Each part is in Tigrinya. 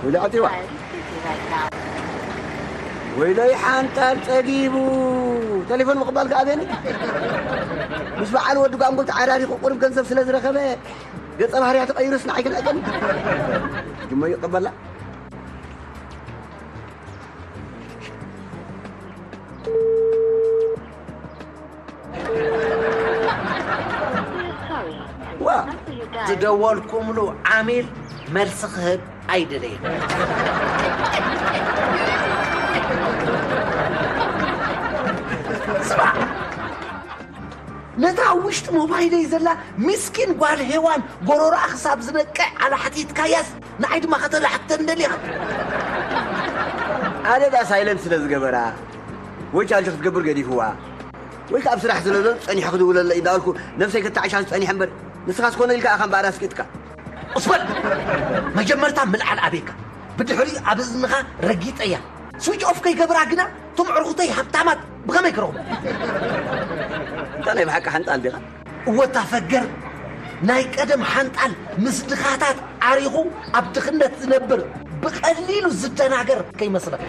ወይለይ ኣቲዋ። ወይለይ ሓንጣል ጸጊቡ። ቴሌፎን ምቕባል ከኣ ኣበየኒ? ምስ በዓል ወዲ ጓንጉል ተዓራሪኹ ቁሩብ ገንዘብ ስለ ዝረኸበ ገጸ ባህርያ ተቐይሩስ ንዓይ ክነዕቀኒ? ጅሞ ይቕበላ። ዋ፣ ዝደወልኩምሉ ዓሚል መልሲ ክህብ ኣይደለየን። ስማዕ፣ ነታ ኣብ ውሽጢ ሞባይለይ ዘላ ምስኪን ጓል ሄዋን ጎሮሮኣ ክሳብ ዝነቅዕ ኣላሕቲትካያስ ንዓይ ድማ ከተላሕተን ደሊኻ? ኣነ ዳ ሳይለንት ስለ ዝገበራ ወይ ቻርጅ ክትገብር ገዲፍዋ ወይ ከኣ ኣብ ስራሕ ስለ ዘሎ ጸኒሑ ክድውለለይ እንዳበልኩ ነብሰይ ከተዓሻሽ ጸኒሐ እምበር ንስኻስ ኮነ ኢልካ ኢኻ እምበኣር ኣስቂጥካ። ቁስ በል! መጀመርታ ምልዓል ኣበይካ፣ ብድሕሪኡ ኣብ እዝንኻ ረጊጸያ። ስዊች ኦፍ ከይገብራ ግና እቶም ኣዕሩኽተይ ሃብታማት ብኸመይ ክረኽቡ? እንታ ናይ ብሓቂ ሓንጣል ዲኻ? እወ እታ ፈገር ናይ ቀደም ሓንጣል ምስ ድኻታት ዓሪኹ ኣብ ድኽነት ዝነብር ብቐሊሉ ዝደናገር ከይመስለካ።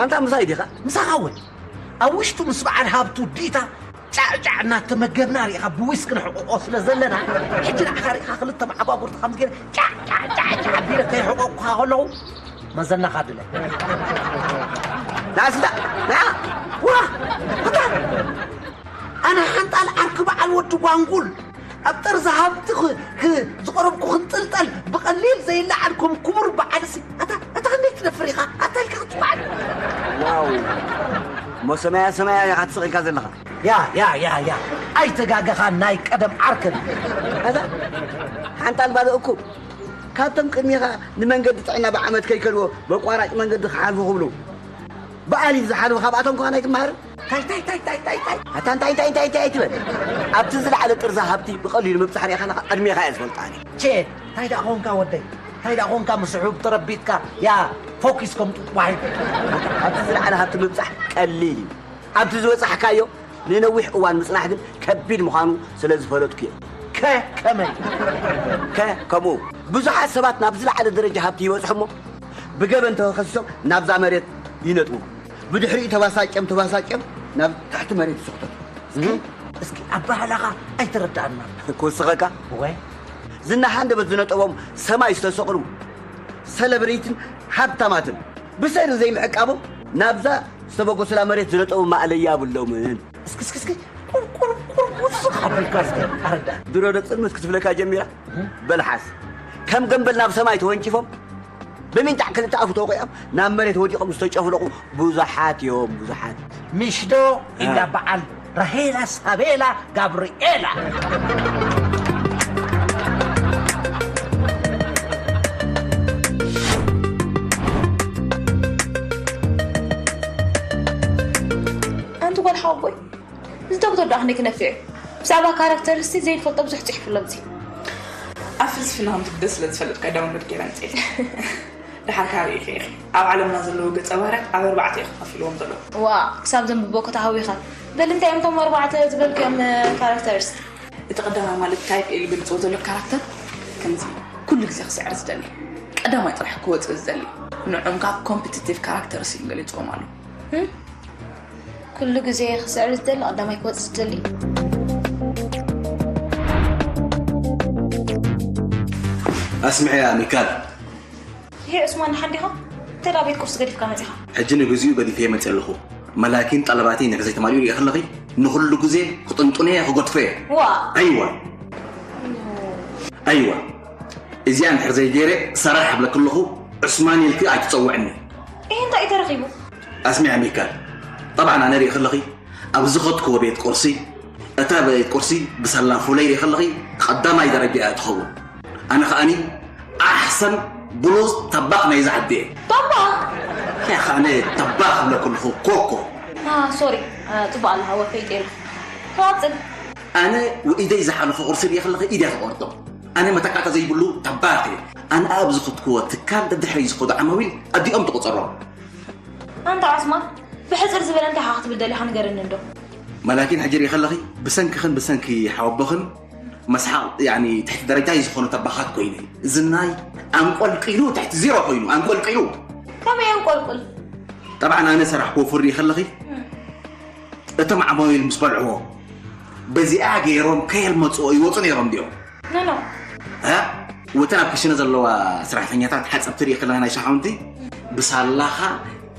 ኣንታ ምሳይ ዲኻ? ምሳኻ እውን ኣብ ውሽጡ ምስ በዓል ሃብቱ ዲታ ጫዕጫዕ እናተመገብና ሪኢኻ ብዊስኪ ንሕቆቆ ስለ ዘለና፣ ሕጂ ንዓኻ ሪኢኻ ክልተ መዓጓጉርቲ ከምዚ ገይረ ጫዕ ጫዕ ጫዕ ጫዕ ኣቢለ ከይሕቆቅኩኻ ከለኹ መዘናኻ ድለ። ንዓ ስዳ፣ ንዓ፣ ዋ፣ ኣታ፣ ኣነ ሓንጣል ዓርኪ በዓል ወዲ ጓንጉል ኣብ ጠርዚ ሃብቲ ክ-፣ ክ-፣ ዝቐረብኩ ክንጥልጠል ብቐሊል ዘይለዓል ከም ክቡር በዓልሲ፣ ኣታ፣ ኣታ ክንደይ ትደፍር ኢኻ? ኣታ ኢልካ ክትበዓል? ዋው፣ እሞ ሰማያ ሰማያ ኢኻ ትስቕ ኢልካ ዘለኻ። ያ፣ ያ፣ ያ፣ ያ። ኣይተጋገኻን ናይ ቀደም ዓርከን። ኣዛ ሓንጣል ባዶ እኩብ። ካብቶም ቅድሜኻ ንመንገዲ ጥዕና ብዓመት ከይከድዎ በቋራጭ መንገዲ ክሓልፉ ክብሉ ብኣሊፍ ዝሓልፉ ካብኣቶም ከማን ኣይትመሃርን? ታይ፣ ታይ፣ ታይ፣ ታይ፣ ታይ፣ ታይ። ኣታ እንታይ፣ እንታይ፣ እንታይ፣ እንታይ ኣይትበል። ኣብቲ ዝለዓለ ጥርዚ ሃብቲ ብቐሊሉ ምብጻሕ ርኢኻ ኣለኻ፣ ቅድሜኻ እየ ዝፈልጣ ኣነ። ቼ፣ እንታይ ደኣ ኾንካ ወደይ? እንታይ ደኣ ኾንካ ምስ ሕቡብ ተረቢጥካ? ያ፣ ፎኪስ ከም ጡጥ ዋሂድ። ኣብቲ ዝለዓለ ሃብቲ ምብጻሕ ቀሊል እዩ። ኣብቲ ዝበጻሕካዮ ንነዊሕ እዋን ምጽናሕ ግን ከቢድ ምዃኑ ስለ ዝፈለጥኩ እየ። ከ ከመይ? ከ ከምኡ። ብዙሓት ሰባት ናብ ዝለዓለ ደረጃ ሃብቲ ይበጽሑ እሞ ብገበን ተኸሲሶም ናብዛ መሬት ይነጥቡ። ብድሕሪኡ ተባሳጭም ተባሳጭም ናብ ትሕቲ መሬት ይስሕቱ። እስኪ፣ እስኪ ኣባህላኻ ኣይተረዳእና። ክውስኸካ? ወይ? ዝና ሃንደበት ዝነጠቦም ሰማይ ዝተሰቕሉ ሰለብሬትን ሃብታማትን ብሰሪ ዘይምዕቃቦም ናብዛ ዝተበገሱላ መሬት ዝነጠቡ ማእለያ የብሎምን። እስኪ፣ እስኪ፣ እስኪ፣ ቁር፣ ቁር፣ ቁር፣ ውስኽ ኣቢልካ እስኪ ኣረዳ። ድሮ ዶ ጽልምት ክትብለካ ጀሚራ? እህ። በልሓስ፣ ከም ገምበል ናብ ሰማይ ተወንጪፎም፣ ብሚንጣዕ ክልተ ኣፉ ተወቒዖም፣ ናብ መሬት ወዲቖም ዝተጨፍለቑ ብዙሓት እዮም፣ ብዙሓት። ምሽ ዶ ኢላ እ። በዓል ራሄላ ሳቤላ ጋብርኤላ። ኣንቲ ጓል ሓወቦይ፣ እዚ ዶክተር ደኣ ክንደይ ክነፍዕ እዩ? ብዛዕባ ካራክተር እስቲ ዘይፈልጦ ብዙሕ ጽሒፉ ኣሎ ኣብዚ። ኣብ ፍልስፍና ከም ትግደ ስለ ዝፈልጥ ቀዳም ወድ ገይረ ኣምፅኤ። ድሓር ካበይ ኢኺ ኢኺ? ኣብ ዓለምና ዘለዉ ገጸ ባህርያት ኣብ ኣርባዕተ እዮም ከፋፊልዎም ዘለዉ። ዋ፣ ክሳብ ዘንብቦ ከተሃዊኻ። በል እንታይ እዮም እቶም ኣርባዕተ ዝበልክዮም ካራክተርስ? እቲ ቀዳማይ ማለት ታይፕ ኢሉ ገልጽዎ ዘሎ ካራክተር ከምዚ ኩሉ ግዜ ክስዕር ዝደሊ፣ ቀዳማይ ጥራሕ ክወጽእ ዝደሊ፣ ንዖም ካብ ኮምፒቲቲቭ ካራክተርስ ኢሉ ገሊጽዎም ኣሎ። ኩሉ ግዜ ክስዕር ዝደሊ፣ ቀዳማይ ክወጽእ ዝደሊ። ኣስምዕያ ሚካል። ይሄ ዑስማን ደሓን ዲኻ? እንተ ደኣ ቤት ቁርሲ ገዲፍካ መጺኻ? ሕጂ ንግዚኡ ገዲፈ መጺእ ኣለኹ። መላኪን ጠለባተይ እንድሕር ዘይተማሊኡ ሪኢኺ ኣለኺ፣ ንኹሉ ግዜ ክጥንጥኖ እየ፣ ክገድፎ እየ። ዋ! ኣይዋ! ኣይዋ! እዚኣ እንድሕር ዘይገይረ፣ ሰራሕ እብለኪ ኣለኹ፣ ዑስማን ኢልኪ ኣይትጸውዕኒ። ይሄ እንታይ እዩ ተረኺቡ? ኣስሚዕ ሚካል፣ ጠብዓን ኣነ ሪኢኺ ኣለኺ፣ ኣብ ዝኸድክዎ ቤት ቁርሲ፣ እታ ቤት ቁርሲ ብሳላ ፍሉይ ሪኢኺ ኣለኺ፣ ቀዳማይ ደረጃ እያ ትኸውን። ኣነ ከኣኒ ኣሕሰን ብሉጽ ተባኽ ናይዛ ዓዲ እየ። ተባኽ? ከ ኣነ ተባኽ እብለኪ ኣለኹ፣ ኮኮ። አ፣ ሶሪ፣ አ፣ ጽቡቕ ኣለኻ፣ ወፈይ ጤል። ክቐጽል። ኣነ ውኢደይ ዝሓለፈ ቁርሲ ሪኢኺ ኣለኺ፣ ኢድያ ትቖርጦ። ኣነ መተካእታ ዘይብሉ ተባኽ እየ። ኣነ ኣብ ዝኸድክዎ ትካል ደድሕረይ ዝኸዱ ዓማዊል ኣዲኦም ትቑጸሮም። ኣንታ ዑስማን፣ ብሕጽር ዝበለ እንታይ ኢኻ ክትብል ደሊኻ ንገረኒ እንዶ? መላኪን ሕጂ ሪኢኺ ኣለኺ፣ ብሰንክኽን ብሰንኪ ሓወቦኽን መስሓቕ፣ ያኒ፣ ትሕቲ ደረጃይ ዝኾኑ ተባኻት ኮይነ። ዝናይ ኣንቆልቂሉ ትሕቲ ዜሮ ኮይኑ፣ ኣንቆልቂሉ። ከመይ ኣንቆልቁል? ጠብዓን ኣነ ሰራሕክዎ ፍርዲ ሪኢኺ ኣለኺ። እም። እቶም ዓማዊል ምስ በልዕዎ፣ በዚኣ ገይሮም ከየልመጽዎ ይወጹ ነይሮም ድዮም? ኖ፣ ኖ። እ? ወተን ኣብ ክሽነ ዘለዋ ሰራሕተኛታት ሓጸብቲ ሪኢ ከለና ናይ ሸሓውንቲ፣ ብሳላኻ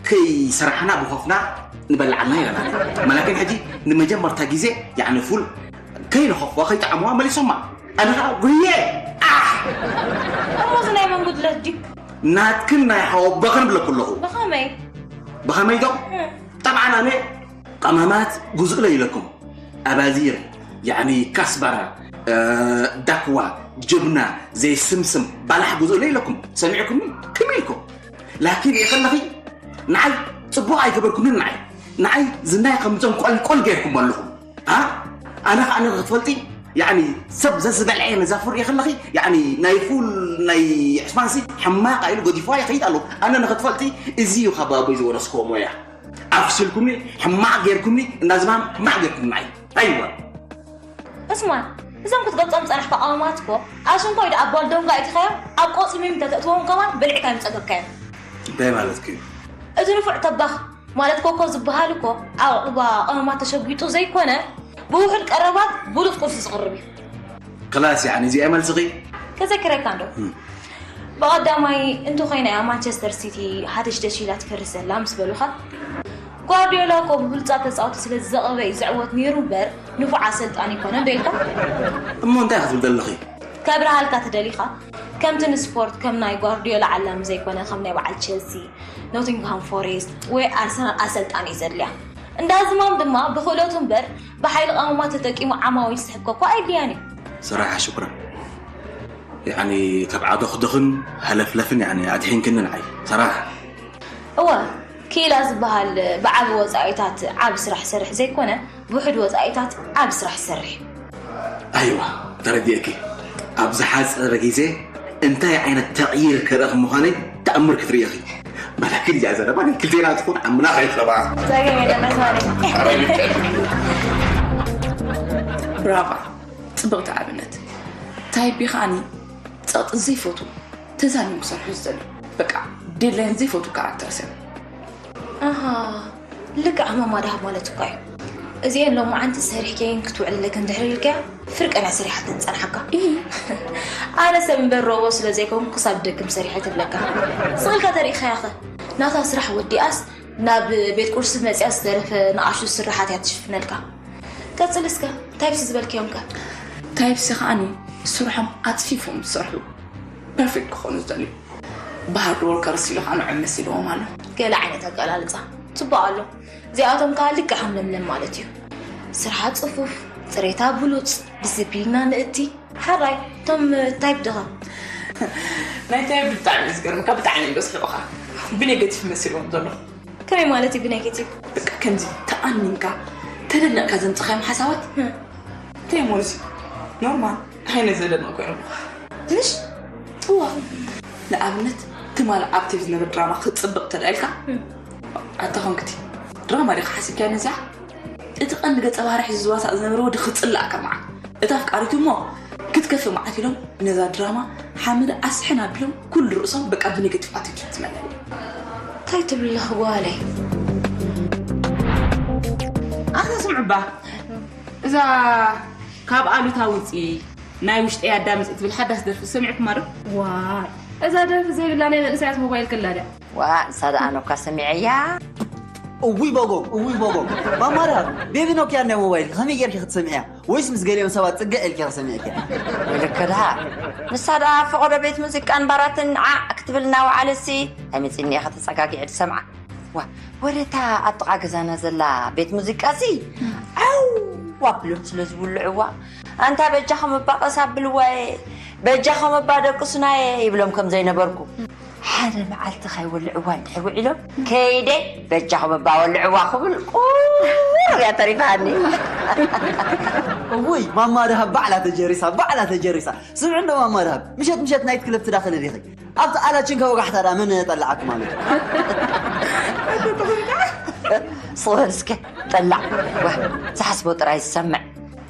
ከይሰራሕና ብኾፍና ንበልዓልና ኢለና። መላክን ሕጂ ንመጀመርታ ግዜ፣ ያዕኒ ፉል ከይነኸፍዋ፣ ከይጠዓምዋ መሊሶማ። ኣነ ኸዓ ጉየ! ኣሕ! እሞ እዚ ናይ መን ጉድለት ድዩ? ናትክን ናይ ሓወቦኽን ብለኩ ኣለኹ። ብኸመይ? ብኸመይ ዶ? እም። ጠብዓን ኣነ ቀማማት ጉዝእለ ኢለኩም። ኣባዚር፣ ያዕኒ ካስባራ፣ እ፣ ዳክዋ፣ ጅብና፣ ዘይስምስም፣ ባላሕ ጉዝእለ ኢለኩም። ሰሚዕኩምኒ? ክም ኢልኩም። ላኪን ኢኸለኺ፣ ንዓይ ጽቡቕ ኣይገበርኩምን ንዓይ። ንዓይ ዝናይ ከምዞም ቆልቆል ጌርኩም ኣለኹም። አ? ኣነ ኸዓ ንኽትፈልጢ፣ ያዕኒ ሰብ ዘዝበልዐ ነዛ ፍርዲ ኢኸለኺ፣ ያዕኒ ናይ ፉል ናይ ዕስማንሲ ሕማቕ ኢሉ ገዲፍዋ ይኸይድ ኣሎ። ኣነ ንኽትፈልጢ፣ እዚ እዩ ካብ ኣቦይ ዝወረስክዎ ሞያ። ኣፍሽልኩምኒ፣ ሕማቕ ጌርኩምኒ፣ እንዳ ዝማም ሕማቕ ጌርኩም ንዓይ። ኣይዋ። እስማን፣ እዞም ክትገልጾም ጸናሕካ ቀመማት እኮ፣ ኣሽንኳይ ደኣ ኣብ ጓል ዶንጋ ኣእቲኻዮም፣ ኣብ ቆጽሊ ሚም እንተተእትዎም ከማን በሊዕካ ምጸገብካዮም። እንታይ ማለትኪ እዩ? እቲ ንፉዕ ተባኽ፣ ማለት ኮኮ ዝበሃል እኮ፣ ኣብ ዑቕባ ቀመማት ተሸጒጡ ዘይኮነ፣ ብውሑድ ቀረባት ብሉጽ ቁርሲ ዝቕርብ እዩ። ክላስ፣ ያዕኒ፣ እዚኣ መልስኺ? ከዘክረካ እንዶ። እም። ብቐዳማይ እንተኾይና እያ ማንቸስተር ሲቲ ሃደሽደሽ ኢላ ትፈርስ ዘላ ምስ በሉኻ፣ ጓርዲዮላ እኮ ብብሉጻት ተጻወትቲ ስለ ዝዘቐበ እዩ ዝዕወት ነይሩ እምበር፣ ንፉዕ ኣሰልጣኒ ኣይኮነን ዶ ኢልካ? እሞ እንታይ ክትብል ዘለኺ? ከብርሃልካ ተደሊኻ፣ ከምቲ ንስፖርት ከም ናይ ጓርዲዮላ ዓላሚ ዘይኮነ፣ ከም ናይ በዓል ቸልሲ፣ ኖቲንግሃም ፎሬስት ወይ ኣርሰናል ኣሰልጣኒ እዩ ዘድልያ። እንዳ ዝማም ድማ ብክእለቱ እምበር ብሓይሊ ቀመማት ተጠቂሙ ዓማዊል ዝስሕብ ኮኮ ኣየድልያን እዩ። ሰራሓ ሽኩራን። ያዕኒ ካብ ዓዶ ክድኽን ሃለፍለፍን ያዕኒ ኣድሒንክኒ ንዓይ። ሰራሓ። እወ፣ ክኢላ ዝበሃል ብዓቢ ወጻኢታት ዓቢ ስራሕ ዝሰርሕ ዘይኮነ፣ ብውሑድ ወጻኢታት ዓቢ ስራሕ ዝሰርሕ እዩ። ኣይዋ፣ ተረዲኤኪ። ኣብ ዝሓጸረ ግዜ እንታይ ዓይነት ተቕይር ክርኢ ከም ምዃነይ ተኣምር ክትርኢ ኢኺ። መላኪ እዚኣ ዘረባ ናይ ክልቴና ትኹን ኣምላኽ ኣይትረባ። ጸገም የለን፣ ኣስማኒ። ኣረ ይብቀል። ብራቫ፣ ጽብቕቲ ኣብነት። ታይፒ ኸኣኒ ጸቕጢ ዘይፈቱ፣ ተዛንዮም ክሰርሑ ዝደልዩ። በቃ፣ ዴድላይን ዘይፈቱ ካራክተርስ እዮም። ኣሃ፣ ልክዕ ሃማማ ደሃብ ማለት እኳ እዩ። እዚኤን ሎማዓንቲ ሰሪሕክየን ክትውዕልለኪ እንድሕር ኢልክያ፣ ፍርቀን እያ ሰሪሓተን ዝጸንሓካ። እይ። ኣነ ሰብ እምበር ሮቦ ስለ ዘይኮንኩ ክሳብ ደክም ሰሪሐ ትብለካ። ስቕ ኢልካ ተሪኢኻያ ኸ? ናታ ስራሕ ወዲኣስ ናብ ቤት ቁርሲ መጺኣ ዝተረፈ ንኣሽቱ ስርሓት እያ ትሽፍነልካ። ቀጽል እስከ፣ ታይፕሲ ዝበልክዮም ከ? ታይፕሲ ከኣኒ ስርሖም ኣጽፊፎም ዝሰርሑ፣ ፐርፌክት ክኾኑ ዝደልዩ። ብሃርድ ወርከርስ ኢሉ ከዓ ንዕም መሲልዎም ኣሎ። ገለ ዓይነት ኣገላልጻ። ጽቡቕ ኣሎ። እዚኣቶም ከዓ ልክዕ ከም ለምለም ማለት እዩ። ስርሓ ጽፉፍ፣ ጽሬታ ብሉጽ፣ ዲስፕሊና ንእቲ። ሓራይ፣ እቶም ታይፕ ድኻ? ናይ ታይፕ ብጣዕሚ እዩ ዝገርምካ፣ ብጣዕሚ እዮም ዘስሕቑኻ። ብኔጌቲቭ መሲልዎም ዘሎ። ከመይ ማለት እዩ ብኔጌቲቭ? በቃ ከምዚ ተኣሚንካ፣ ተደኒቕካ ዘምጻኻዮም ሓሳባት፣ እም። እንታይ እሞ ንሱ ኖርማል፣ ኣይነ ዘደንቕ ኮይኑ። ትንሽ እዋ፣ ንኣብነት ትማል ኣብ ቴሌቪ ዝነበረ ድራማ ክጽብቕ ተዳኢልካ፣ ኣታ ኾንክቲ ድራማ ዲኻ ሓሲብካያ ነዚኣ? እቲ ቀንዲ ገጸ ባህሪ ሒዙ ዝዋሳእ ዝነበረ ወዲ ክጽላእ ከማዓ፣ እታ ኣፍቃሪቱ እሞ ክትከፍእ መዓት ኢሎም ነዛ ድራማ ሓመድ ኣስሕን ኣቢሎም ኩሉ ርእሶም በቃ ብኔጌቲቭ ኣቲቱድ ትመላለስ። እንታይ ትብሊ ኣለኺ ጓለይ? ኣታ ስምዕባ፣ እዛ ካብ ኣሉታ ውፂ ናይ ውሽጢ ኣዳምፂ ትብል ሓዳስ ደርፊ ሰሚዕኩማ ዶ? ዋይ፣ እዛ ደርፊ ዘይብላ ናይ መንእሰያት ሞባይል ክላ ድያ? ዋ፣ ንሳ ደኣ ኣነ እኳ ሰሚዐያ። እውይ በጎም፣ እውይ በጎም። ማማ ደሃብ፣ ቤቢ ኖኪያ ናይ ሞባይል ከመይ ጌርኪ ክትሰምዕያ? ወይስ ምስ ገሊኦም ሰባት ጽግዕ ኢልኪ ክሰምዕኪ? ወይለከ ደሃብ፣ ንሳ ደኣ ፈቐዶ ቤት ሙዚቃን ባራትን ዓዕ ክትብል እናወዓለሲ፣ ኣይመጺእኒ ኢኻ ተጸጋጊዐ ዝሰምዓ። ዋ፣ ወረታ ኣብ ጥቓ ገዛና ዘላ ቤት ሙዚቃ ሲ ዓው ኣቢሎም ስለ ዝውልዕዋ፣ ኣንታ በጃኹም እባ ቀስ ኣብልዋየ፣ በጃኹም እባ ደቅሱናየ ይብሎም ከም ዘይነበርኩ። ሓደ መዓልቲ ከይወልዕዋ እንድሕር ውዒሎም፣ ከይደ በጃኹም እባ ወልዕዋ ክብል ቁሩብ እያ ተሪፋኒ። እውይ፣ ማማ ደሃብ ባዕላ ተጀሪሳ፣ ባዕላ ተጀሪሳ። ስምዒ እንዶ ማማ ደሃብ፣ ምሸት ምሸት ናይት ክለብ ትዳኸሊ ዲኺ? ኣብቲ ኣላችን ከወጋሕታ ደኣ መን ጠላዓኪ ማለት እዩ? ስቕ በል እስከ፣ ጠላዕ። ዋ፣ ዝሓስቦ ጥራይ ዝሰምዕ።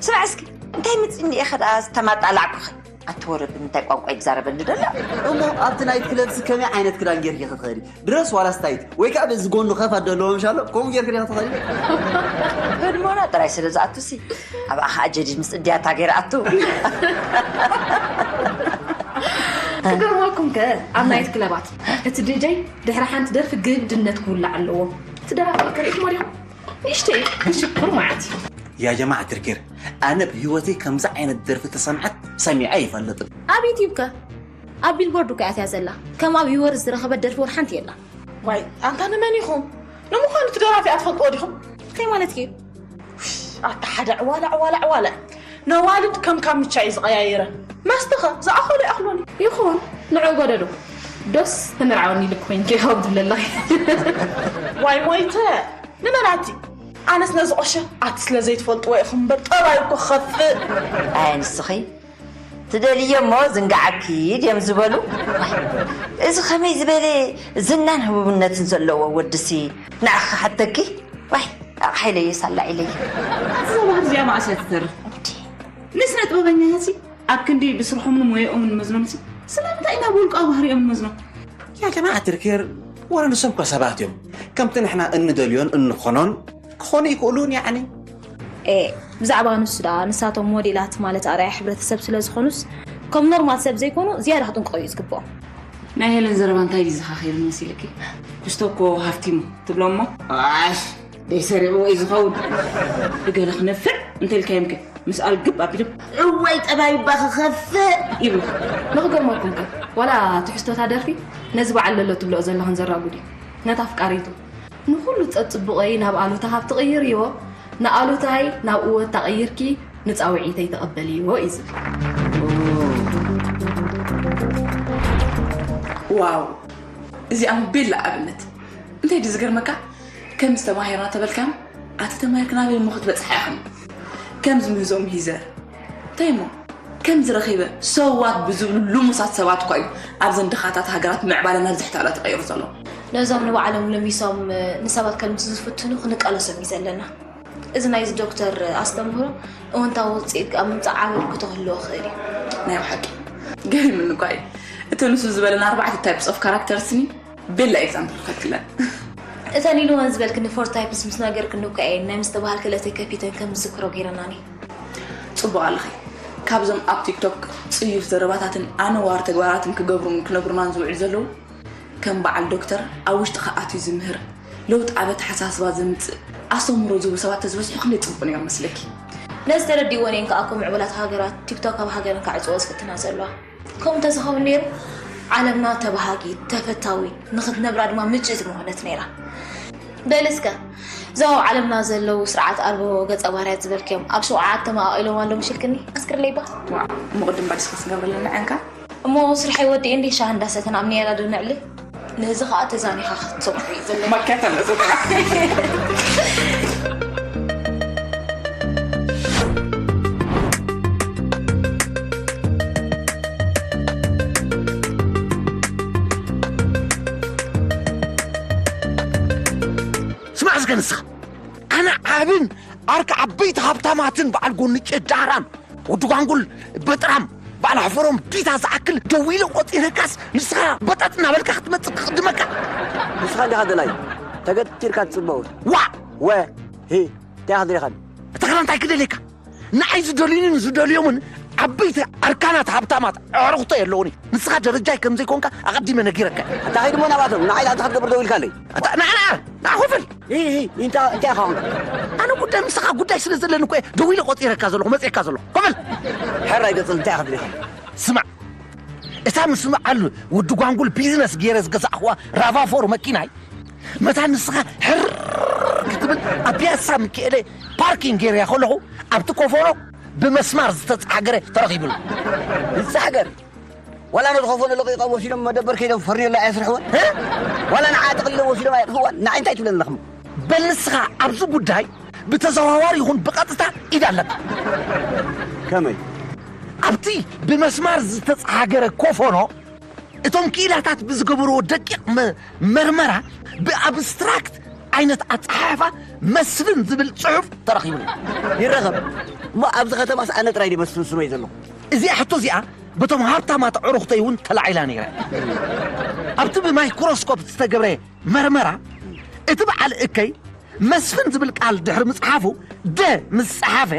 ስማዕ እስኪ፣ እንታይ መጺኒ ኢኻ ደኣ ዝተማጣላዕኩኺ? ኣቲ ወረ ብምንታይ ቋንቋ ይዛረበኒ ደሎ? እሞ ኣብቲ ናይት ክለብ ሲ ከመይ ዓይነት ክዳን ጌርኪ ክትኸዲ? ድረስ ዋላስ ታይት? ወይ ከኣ በዚ ጎኑ ከፋት ደለዎ ምሻሎ? ከምኡ ጌርኪ ዲኺ ትኸዲ? ህድሞና ጥራይ ስለ ዝኣቱ ሲ፣ ኣብኣ ኸኣ ጀዲድ ምስ እድያታ ገይራ ኣቱ። ክገርመኩም ከ ኣብ ናይት ክለባት እቲ ዲጀይ ድሕሪ ሓንቲ ደርፊ ግድነት ክውላዕ ኣለዎ። እቲ ደራፊ ከ ርኢኹሞ ዲኹም? ንእሽተይ ክሽኩር ማለት እዩ። ያ ጀማዓ ትርኪር፣ ኣነ ብህይወተይ ከምዚ ዓይነት ደርፊ ተሰምዓት ሰሚዐ ኣይፈልጥን። ኣብ ዩትዩብ ከ ኣብ ቢልቦርድ እኮ እያ እትያ ዘላ። ከም ኣብ ቪወር ዝረኸበት ደርፊ ወላ ሓንቲ የላ። ዋይ ኣንታ ንመን ኢኹም? ንምዃኑ እቲ ደራፊ ኣትፈልጥዎ ዲኹም? እንታይ ማለት እዩ? ኣታ ሓደ ዕዋላ ዕዋላ ዕዋላ። ነዋልድ ከም ካምቻ እዩ ዝቐያየረ። መስተኸ ዝኣኸሎ ይኣኽሎኒ። ይኹን ንዑ ጎደሎ። ዶስ ተመርዓወኒ ኢልክ ኮይንኪ ይኸውን ትብሊ ኣለኺ። ዋይ ሞይተ። ንመን ኣቲ? ኣነስ ነዚ ቆሸ ኣቲ ስለ ዘይትፈልጥዎ ኢኹም እምበር ጠባይ እኮ ክኸፍእ። ኣይ ንስኺ ትደልዮ እሞ ዝንጋዓኪ ድዮም ዝበሉ? እዚ ከመይ ዝበለ ዝናን ህቡብነትን ዘለዎ ወድሲ ንዓኺ ክሓተኪ? ዋይ ኣቕሓ ኢለየ ሳላ ኢለየ። ኣቲ እዛ ባህሪ እዚኣ መዓስ እያ ትተርፍ? እንዴ? ንስነ ጥበበኛታትሲ ኣብ ክንዲ ብስርሖምን ሞያኦምን ንመዝኖምሲ ስለምንታይ ኢና ብውልቃዊ ባህሪኦም ንመዝኖም? ያ ጀማዓ ትርኪር ወረ ንሶም እኮ ሰባት እዮም። ከምቲ ንሕና እንደልዮን እንኾኖን ክኾኑ ይክእሉን ያዕኒ። ኤ፣ ብዛዕባ ንሱ ደኣ ንሳቶም ሞዴላት ማለት ኣርኣያ ሕብረተሰብ ስለ ዝኾኑስ ከም ኖርማል ሰብ ዘይኮኑ ዝያዳ ክጥንቀቑ እዩ ዝግብኦም። ናይ ሄለን ዘረባ እንታይ ድዩ ዝኻኸይሩ መሲልኪ? ክስቶ እኮ ሃፍቲሙ ትብሎ እሞ። ኣሽ ደይ ሰሪቕዎ እዩ ዝኸውን። ብገለ ክነፍዕ እንተልካዮም ከ ምስ ኣልግብ ኣቢሎም እዋይ ጠባይ እባ ክኸፍእ ይብሉ። ንኽገርመኩም ከ ዋላ ትሕዝቶታ ደርፊ ነዚ በዓል ለሎ ትብልኦ ዘለኽን ዘራጉድ እዩ። ነታ ኣፍቃሪቱ ንኹሉ ጸጽቡቐይ ናብ ኣሉታ ካብ ትቕይርዮ ንኣሉታይ ናብ እወታ ቀይርኪ ንጻውዒተይ ተቐበልዎ እዩ ዝብል። ዋው እዚኣ ቤላ ኣብነት እንታይ ድዩ ዝገርመካ? ከምዚ ተማሂርና ተበልካም ኣቲ ተማሂርክ ናበይ እሞ ክትበጽሓ ኢኽም? ከምዚ ምህዞም ሂዘ እንታይ እሞ ከምዚ ረኺበ ሰዋት ብዝብሉ ልሙሳት ሰባት እኳ እዩ ኣብዘን ድኻታት ሃገራት ምዕባለ ናብ ዝሕታላ ተቐይሩ ዘሎ። ነዞም ንባዕሎም ልሚሶም ንሰባት ከልምሱ ዝፍትኑ ክንቃለሶም እዩ ዘለና። እዚ ናይዚ ዶክተር ኣስተምህሮ እወንታዊ ውፅኢት ኣብ ምምፃእ ዓቢ ኣበርክቶ ክህልዎ ክእል እዩ። ናይ ብሓቂ ገሪምኒ እኳ እዩ። እቲ ንሱ ዝበለና ኣርባዕተ ታይፕስ ኦፍ ካራክተርስኒ ቤላ ኤግዛምፕል ክኸክለን። እተን ኢልወን ዝበልክኒ ፎር ታይፕስ ምስ ነገርክኒ እኳ እየን ናይ ምስትብሃል ክእለተይ ከፊተን ከም ዝዝክሮ ገይረናኒ። ጽቡቕ ኣለኺ። ካብዞም ኣብ ቲክቶክ ጽዩፍ ዘረባታትን ኣነዋር ተግባራትን ክገብሩን ክነግሩናን ዝውዕሉ ዘለዉ ከም በዓል ዶክተር ኣብ ውሽጥኻ ኣትዩ ዝምህር ለውጢ ኣብ ኣተሓሳስባ ዘምጽእ ኣስተምህሮ ዝህቡ ሰባት ተዝበዝሑ ክንደይ ጽቡቕ ነይሩ መስለኪ። ነዚ ተረዲእወን እየን ከኣ እኮ ምዕቡላት ሃገራት ቲክቶክ ኣብ ሃገረን ከዕጽዎ ዝፍትና ዘለዋ። ከምኡ እንተዝኸውን ነይሩ ዓለምና ተባሃጊት፣ ተፈታዊት፣ ንኽትነብራ ድማ ምችእቲ ምኾነት ነይራ። በሊ እስከ እዞም ኣብ ዓለምና ዘለዉ ስርዓት ኣልቦ ገጸ ባህርያት ዝበልክዮም ኣብ ሸውዓተ መቓቒሎም ኣለዉ ምሽ ኢልክኒ? ኣስክርለይ እባ። ዋእ እሞ ቅድም እባ ዲስከስ ንገብር ኣለና ዕንካ። እሞ ስርሐይ ወዲኤ እንዴ ሻሂ እንዳሰተና ኣብ ንያላ ዶ ነዕልል? ነዚ ኸኣ ተዛኒኻ ክትሰምዖ እዩ ዘለካ። መከተ ነዚ ጥራሕ። ስማዕ እስከ ንስኻ፣ ኣነ ዓብን ኣርካ ዓበይቲ ሃብታማትን በዓል ጎንጨ ዳህራም ወዲ ጓንጉል በጥራም በዓል ሕፈሮም ቢታ ዝኣክል ደዊለ ቆፂረካስ ንስኻ በጣጥ እናበልካ ክትመፅእ ክቕድመካ። ንስኻ እንዲኻ ደላይ ተገቲርካ ትፅበ። ዋ ወ ሂ እንታይ ኢኻ ደሊኻኒ? እታ ኸላ እንታይ ክደልየካ? ንዓይ ዝደልዩንን ዝደልዮምን ዓበይቲ ኣርካናት ሃብታማት ኣዕሩኽቶ የለውኒ። ንስኻ ደረጃይ ከም ዘይኮንካ ኣቐዲመ ነጊረካ። ኣታ ኸይድሞ ናባቶም ንዓይ ኣንታ ክትገብር ደው ኢልካለይ። ኣታ ንዓ ንዓ ንዓ ኮፈል። ሂ ሂ እንታ እንታይ ኢኻ ኾንካ? ኣነ ጉዳይ ምሳኻ ጉዳይ ስለ ዘለኒ እኮ እየ ደዊለ ቆፂረካ ዘለኹ መፅኤካ ዘለኹ። ኮፈል። ሕራይ ገጽ እንታይ ኢኻ ደሊኻ? ስማዕ፣ እታ ምስ በዓል ወዲ ጓንጉል ቢዝነስ ገይረ ዝገዛእኽዋ ራቫፎር መኪናይ መታ ንስኻ ሕር ክትብል ኣብ ፒያሳ ሚካኤለ ፓርኪንግ ገይረያ ከለኹ ኣብቲ ኮፎኖ ብመስማር ዝተጻሕገረ ተረኺቡሉ። ይጻሕገር ዋላ ነቲ ኮፎኖ ለቂቖም ወሲዶም መደበር ከይዶም ፈርኔሎ ኣየስርሕዎን? እ? ዋላ ንዓ ጠቕሊሎም ወሲዶም ኣየጥፍእዋን? ንዓይ እንታይ ትብለኒ ኣለኽሞ? በል ንስኻ ኣብዚ ጉዳይ ብተዘዋዋሪ ይኹን ብቐጥታ ኢድ ኣለካ። ከመይ? ኣብቲ ብመስማር ዝተጻሓገረ ኮፎኖ እቶም ክኢላታት ብዝገበርዎ ደቂቕ መ- መርመራ ብኣብስትራክት ዓይነት ኣጸሓሕፋ መስፍን ዝብል ጽሑፍ ተረኺቡ። ይረኸብ እሞ ኣብዚ ከተማስ ኣነ ጥራይ ድመስፍን ስመይ ዘለኹ? እዚኣ ሕቶ እዚኣ በቶም ሃብታማት ኣዕሩኽተይ እውን ተላዒላ ነይራ። ኣብቲ ብማይክሮስኮፕ ዝተገብረ መርመራ እቲ በዓል እከይ መስፍን ዝብል ቃል ድሕሪ ምጽሓፉ ደ ምስ ጸሓፈ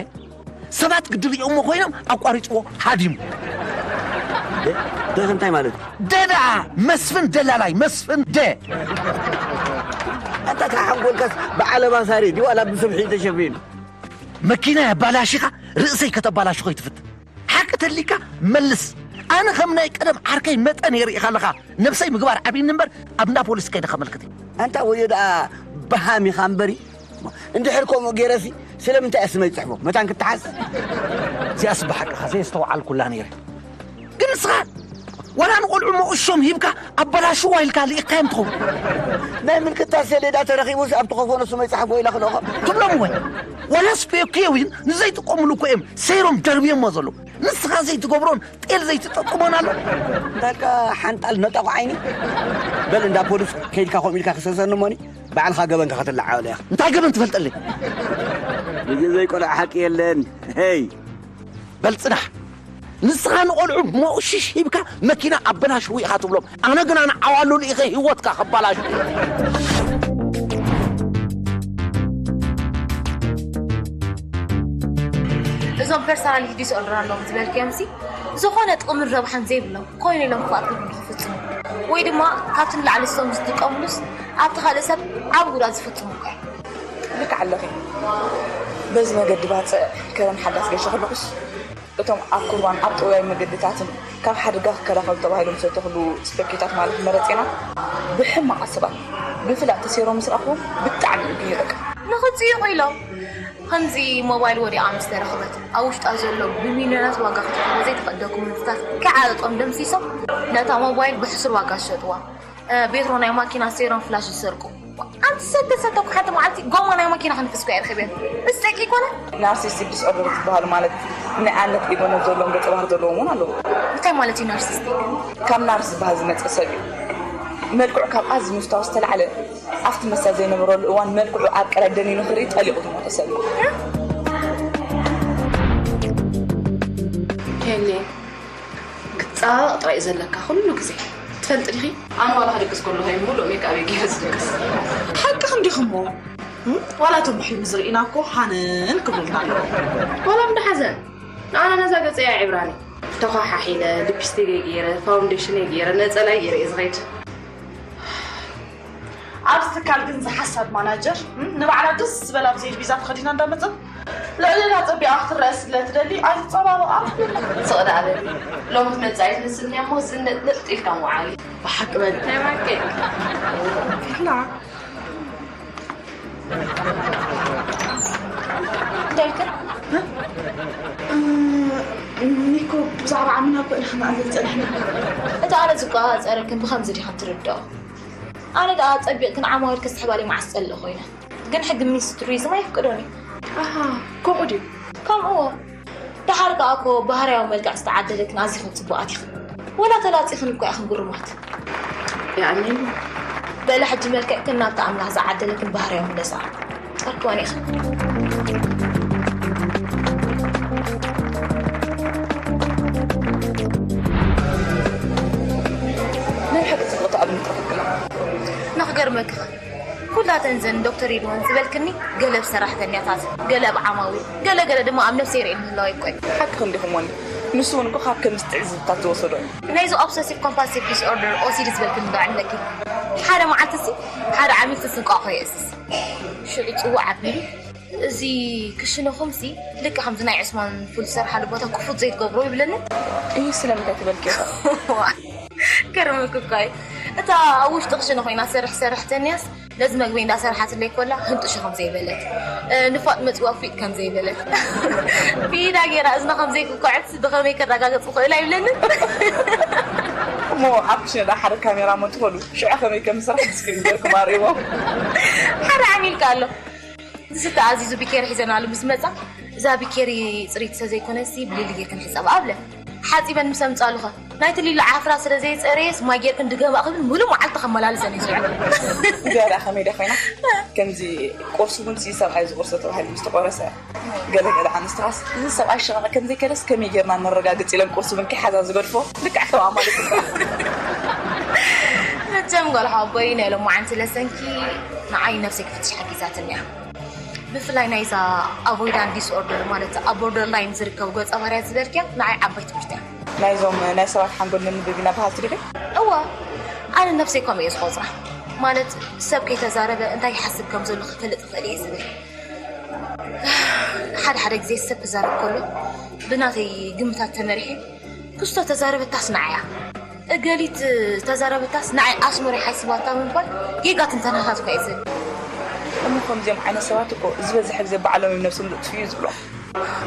ሰባት ግዲ ሪኦሞ ኮይኖም ኣቋሪጽዎ ሃዲሙ። ደኸ እንታይ ማለት እዩ? ደ ደኣ መስፍን ደላላይ መስፍን ደ ኣንታ ተሓንጎልካስ ብዓለባ ሳሪ ድዩ ዋላ ብስብሒ ተሸፊኑ? መኪና ኣባላሺኻ ርእሰይ ከተባላሽኾ ይትፍት። ሓቂ ተሊካ መልስ። ኣነ ከም ናይ ቀደም ዓርከይ መጠን የርእኻ ኣለኻ። ነብሰይ ምግባር ዓብይኒ እምበር ኣብ እንዳ ፖሊስ ከይደ ከመልክት እየ። ኣንታ ወዮ ደኣ በሃም ኢኻ እምበሪ። እንድሕር ከምኡ ገይረሲ ስለምንታይ እየ ስመይ ጽሕፎ መታን ክትሓዝ? እዚኣስ ብሓቅኻ ዘየስተውዓልኩላ ነይረ። ግን ንስኻ ዋላ ንቆልዑ መቑሾም ሂብካ ኣበላሽዋ ኢልካ ልኢኻዮም ትኸውን። ናይ ምልክታ ሰሌዳ ተረኺቡስ ኣብቲ ኮፎኖ ስመይ ጽሓፎ ኢላ ክልእኾ ትብሎም ወይ ዋላስ ፔኪዮ እውን ንዘይጥቀምሉ እኮ እዮም ሰይሮም ደርብዮሞ ዘለዉ። ንስኻ ዘይትገብሮን ጤል ዘይትጠቅሞን ኣሎ። በቃ ሓንጣል ነጠቑ ዓይኒ። በል እንዳ ፖሊስ ከይድካ ከምኡ ኢልካ ክሰሰኒ እሞኒ ባዕልኻ ገበንካ ከተለዓዕሎ ኢኻ። እንታይ ገበን ትፈልጠለይ? ብዘይ ዘይቆልዓ ሓቂ የለን። ሄይ በል ጽናሕ። ንስኻ ንቆልዑ መቑሽሽ ሂብካ መኪና ኣበላሽዉ ኢኻ ትብሎም። ኣነ ግና ንዓዋሉ ልኢኸ ህይወትካ ከባላሽ እዞም ፐርሰናሊቲ ዲስኦርደር ኣለዎም ዝበልክዮም ሲ ዝኾነ ጥቕምን ረብሓን ዘይብሎም ኮይነ ኢሎም ክፍኣት ግብሪ ንኽፍፅሙ ወይ ድማ ካብቲ ንላዕሊ ስቶም ዝጥቀምሉስ ኣብቲ ካልእ ሰብ ዓብ ጉድኣት ዝፍፅሙ እኮ እዮም። ልክዕ ኣለኺ። በዚ መገዲ ባፅዕ ከረን ሓዳስ ገይሸ ከለኹስ እቶም ኣብ ኩርባን ኣብ ጥውያዊ መገድታትን ካብ ሓደጋ ክከላኸሉ ተባሂሎም ዝተተኽሉ ስፖኪታት ማለት መረፂና ብሕማቕ ሰባት ብፍላጥ ተሰይሮም ምስ ረኣኽዎም ብጣዕሚ እዩ ግሂረካ። ንኽፅይቑ ኢሎም ከምዚ ሞባይል ወዲቓ ምስ ተረኽበት ኣብ ውሽጣ ዘሎ ብሚልዮናት ዋጋ ክትረኽቦ ዘይትኽእል ዶኩመንትታት ከይዓጠጦም ደምሲሶም ነታ ሞባይል ብሕሱር ዋጋ ዝሸጥዋ። ቤትሮ ናይ ማኪና ሰይሮም ፍላሽ ዝሰርቁ ኣንቲ ሰተ ሰተኩ ሓንቲ መዓልቲ ጎማ ናይ ማኪና ክንፍስኩ እየ ረኺበ። እዚ ጸቂ ይኮነ። ናርሲስቲክ ዲስኦርደር ዝበሃሉ ማለት ናይ ኣነት ኢጎነት ዘለዎም ገጸ ባህሪ ዘለዎም እውን ኣለዉ። እንታይ ማለት እዩ ናርሲስቲክ? ካብ ናርስ ዝበሃል ዝመጸ ሰብ እዩ። መልክዑ ካብ ኣዝዩ ምስታው ዝተላዕለ ኣብቲ መስታ ዘይነበረሉ እዋን መልክዑ ኣብ ቀላይ ደኒኑ ክርኢ ጠሊቑ ዝሞተ ሰብ እዩ። ሄሌ ክትፀባበቕ ጥራይ እዩ ዘለካ ኩሉ ግዜ ትፈልጢ ዲኺ? ኣነ ዋላ ክድቅስ ከለኹ እየ ሙሉእ ሜክኣበይ ገይረ ዝድቅስ። ሓቅኽን ዲኽሞ? ዋላ እቶም ብሕልሚ ዝርኢና እኮ ሃነን ክብሉልና ኣለዎም። ዋላ እንዳ ሓዘን ንኣና ነዛ ገፀይ ኣይዕብራኒ። ተዃሓሒለ፣ ሊፕስቲከይ ገይረ፣ ፋውንዴሽነይ ገይረ፣ ነፀላይ ገይረ እየ ዝኸይድ። ኣብዚ ትካል ግን ዝሓሳድ ማናጀር ንባዕላ ደስ ዝበላ ብዘይድ ቪዛ ተኸዲና እንዳመፀት ልዕልና ፀቢቓ ክትረአ ስለ ትደሊ ኣይትፀባበቓ። ስቕ ደኣ በሊ ሎሚ ትመፅእ ኣይትመስልንያ እሞ ዝንጥንጥ ኢልካ ምውዓሊ። ብሓቂ በሊ። ናይ ባንከይ። ፊትና። እንታይ ኢልክን? ኒኮ ብዛዕባ ዓምና እኮ ኢና ክንኣልል ዝፀናሕና። እቲ ኣነ ዝቆፃፀረክን ብኸምዚ ዲኻ ትርድኦ? ኣነ ደኣ ፀቢቕክን ዓማዊል ክስሕባለይ መዓስ ፀልእ ኮይነ። ግን ሕጊ ሚኒስትሪ ቱሪዝም ኣይፍቅዶን እዩ። ኣሃ፣ ከምኡ ድዩ? ከምኡ። ደሓር ከኣ እኮ ባህርያዊ መልክዕ ዝተዓደለክን ኣዚኽን ጽቡቓት ኢኽን። ወላ ተላጺኽን እኮ ኢኽን ግሩማት። ያኔ በለ ሕጂ መልክዕክን ናብቲ ኣምላኽ ዝዓደለክን ባህርያዊ ምለሳ። ጸርክዋን ኢኺ። ናይ ሓቂ ጽብቕቲ ኣብ ምንቅርብና። ንኽገርመኪ፣ ኩላተን ዘን ዶክተር ኢድዋን ዝበልክኒ ገለ ብሰራሕተኛታት፣ ገለ ብዓማዊል፣ ገለ ገለ ድማ ኣብ ነፍሰይ ርእየን ምህላወይ እኮ እዩ። ሓቅኺ እንዲኹም ወኒ። ንሱ እውን እኮ ካብ ከምዚ ትዕዝብታት ዝወሰዶ እዩ። ናይዚ ኦብሰሲቭ ኮምፓልሲቭ ዲስኦርደር፣ ኦሲዲ፣ ዝበልክኒ ዶ ኣለኪ? ሓደ መዓልቲ ሲ ሓደ ዓሚል ትስንቋ እኮ የእስስ። ሽዑ ጽዋዕ ኣቢሉ፣ "እዚ ክሽነኹምሲ ልክዕ ከምዚ ናይ ዑስማን ፉል ዝሰርሓሉ ቦታ ክፉት ዘይትገብሮ" ይብለኒ። እዩ ስለምንታይ ትበልኪ ኢኻ? ገርምክ እኮ እዩ። እታ ኣብ ውሽጢ ክሽነ ኮይና ሰርሕ ሰርሕተኛስ ነዚ መግቢ እንዳሰርሓትለይ ኮላ ህንጥሾ ከም ዘይበለት፣ እ፣ ንፋጥ መጺዋ ፊጥ ከም ዘይበለት፣ ፊዳ ገይራ እዝና ከም ዘይክኮዐት ብኸመይ ከረጋግጽ ይኽእል ኣይብለንን? እሞ ኣብ ክሽነ ዳ ሓደ ካሜራ ሞ ትኸዱ ሽዑ ከመይ ከም ዝሰርሕ ስክሪን ገርኩም ኣርእዎም። ሓደ ዓሚልካ ኣሎ። ዝስተ ኣዚዙ ቢኬሪ ሒዘናሉ ምስ መጻ፣ "እዛ ቢኬሪ ጽሪት ስለ ዘይኮነሲ ብሊል ጌርክን ሕጸባ" ኣብለ። ሓጺበን ምስ ኣምጻሉኸ፣ ናይቲ ሊላ ዓፍራ ስለ ዘይጸረየስ ማይ ጌርክን ድገማ ክብል ሙሉእ መዓልቲ ከመላልሰን እዩ ዝውዕል። እዚኣ ደኣ ከመይ ዶ ኮይና? ከምዚ ቁርሲ እውን ሲ ሰብኣይ ዝቁርሶ ተባሂሉ ምስ ተቆረሰ፣ ገለ ገለ ኣንስትኻስ፣ "እዚ ሰብኣይ ሸቐቕ ከም ዘይከደስ ከመይ ጌርና ነረጋግጽ?" ኢለን ቁርሲ እውን ከይሓዛ ዝገድፎ፣ ልክዕ ከም ኣማልክ። መቸም ጓል ሓቦይ ናይ ሎማዓንቲ ለሰንኪ ንዓይ ነብሰይ ክፍትሽ ሓጊዛትኒ እያ። ብፍላይ ናይዛ ኣቮይዳንት ዲስኦርደር፣ ማለት ኣብ ቦርደር ላይን ዝርከቡ ገጸ ባህርያት ዝበልክያ ንዓይ ዓባይ ትምህርቲ እያ። ናይዞም ናይ ሰባት ሓንጎል ነንብብ ኢና በሃልቲ ዲኺ? እወ፣ ኣነ ነብሰይ ከምኡ እየ ዝቖጽራ። ማለት ሰብ ከይተዛረበ እንታይ ይሓስብ ከም ዘሎ ክፈልጥ እኽእል እየ ዝብል። ሓደ ሓደ ግዜ ሰብ ክዛረብ ከሎ ብናተይ ግምታት ተመሪሐ፣ ክስቶ ተዛረበታስ ንዓያ፣ እገሊት ተዛረበታስ ንዓይ ኣስመራ ሓሲባታ ምባል ጌጋ ትንተናታት እኳ እዩ ዝብል። እሞ ከምዚኦም ዓይነት ሰባት እኮ ዝበዝሕ ግዜ ባዕሎም እዮም ነብሶም ዘጥፍኡ እዩ ዝብሎ።